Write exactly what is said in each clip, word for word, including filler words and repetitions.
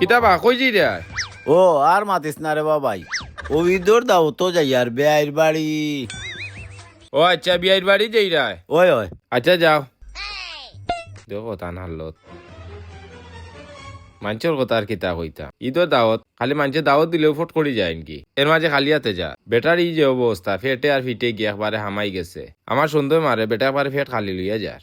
কিতা বা, কই যাইরায়? ও, আর মাতিস না রে বাবাই। ও ইদর দাওতো যাইয়ার, বেয়াইর বাড়ি। ও আচ্ছা, বিয়াইর বাড়ি যাইরায়? ওই, ওই। আচ্ছা, যাও। দেখো, তান হালত। মানষর কথা আর কিতা কইতা। ইদর দাওত, খালি মানষে দাওত দিলেউ ফট করি যায় নাকি? এর মাঝে খালি আতে যা। বেটার ই যে অবস্থা, ফেটে আর ফিটে গিয়া একবারে হামাই গেছে। আমার সন্দেহ মারে, বেটা একবারে ফেট খালি লইয়া যার।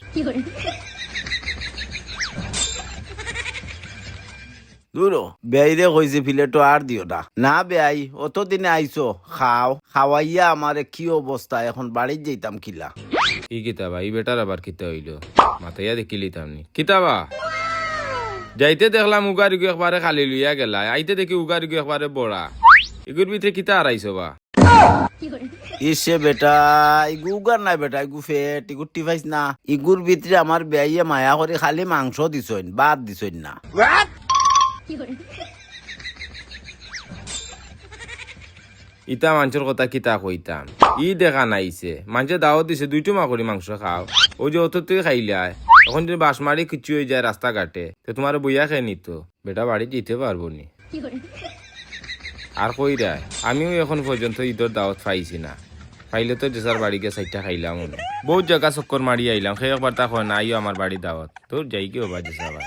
দুরো, বেয়াইরে কইছি প্লেটো আর দিও না। না বেয়াই, অতদিনে আইছো, খাও। খাওয়াইয়া আমারে কি অবস্থা, এখন বাড়িত যাইতাম কিলা? কি কিতা বা, ই বেটার আবার কিতা অইলো? মাতাইয়া দেখিলিতাম নি। কিতা বা? যাইতে দেখলাম উগার ইগু একবারে খালি লইয়া গেলায়, আইতে দেখি উগার ইগু একবারে বড়া। ইগুর ভিতরে কিতা হারাইছো বা? ইসে বেটা, ইগু উগার নায় বেটা, ইগু ফেট, ইগু টিফাইস না। ইগুর ভিতরে আমার বেয়াইয়ে মায়া করি খালি মাংস দিছইন, ভাত দিছইন না। ইতা মানষর কথা কিতা কইতাম? ই দেখা নাইছে, মানষে দাওত দিছে, দুই টুমা করি মাংস খাও। অউ যে অত তুই খাইলায়, এখন যদি বাস মারি কিচ্ছু অই যায় রাস্তাঘাটে, তে তুমারে বইয়া কে নিতো? বেটা বাড়িত যাইতে পারবো নি। আর কইরায়, আমিও এখন পর্যন্ত ইদর দাওত পাইছি না। পাইলে তো যেসার বাড়ি গিয়া চাইরটা খাইলাম অনে। বউত জাগা চক্কর মারি আইলাম, কেউ একবারতা কয় না, আইও আমার বাড়ি দাওত। তোর যাইগি অবা যেসা ভাই।